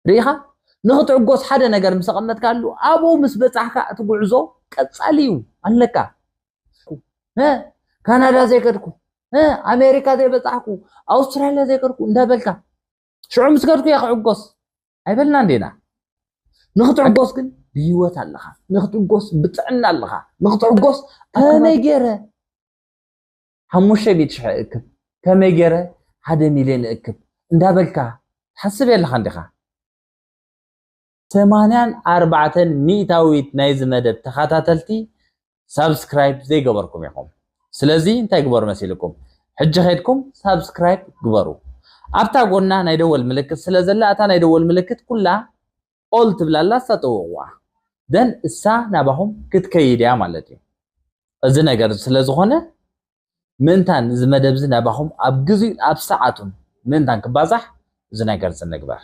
ርኢኻ ንክትዕጎስ ሓደ ነገር ምስ ኣቐመጥካሉ ኣብኡ ምስ በጻሕካ እቲ ጉዕዞ ቀጻሊ እዩ ኣለካ። እ፣ ካናዳ ዘይከድኩ፣ እ፣ ኣሜሪካ ዘይበጻሕኩ፣ ኣውስትራልያ ዘይከድኩ እንዳበልካ ሽዑ ምስ ከድኩ እየ ክዕጎስ ኣይበልና እንዴና። ንክትዕጎስ ግን ብህይወት ኣለኻ፣ ንክትዕጎስ ብጥዕና ኣለኻ፣ ንክትዕጎስ ከመይ ገይረ ሓሙሽተ ሚእቲ ሽሕ እእክብ፣ ከመይ ገይረ ሓደ ሚልዮን እእክብ እንዳበልካ ትሓስብ የለኻ እንዲኻ። ሰማንያን ኣርባዕተን ሚእታዊት ናይዚ መደብ ተኸታተልቲ ሳብስክራይብ ዘይገበርኩም ኢኹም። ስለዚ እንታይ ግበሩ መሲልኩም? ሕጂ ከይድኩም ሳብስክራይብ ግበሩ። ኣብታ ጎና ናይ ደወል ምልክት ስለ ዘላ እታ ናይ ደወል ምልክት ኩላ ኦል ትብላላ ሳጠወቕዋ ደን እሳ ናባኹም ክትከይድ እያ ማለት እዩ። እዚ ነገር ስለ ዝኾነ ምእንታን እዚ መደብ እዚ ናባኹም ኣብ ግዜኡን ኣብ ሰዓቱን ምእንታን ክባዛሕ እዚ ነገር እዚ ንግበር።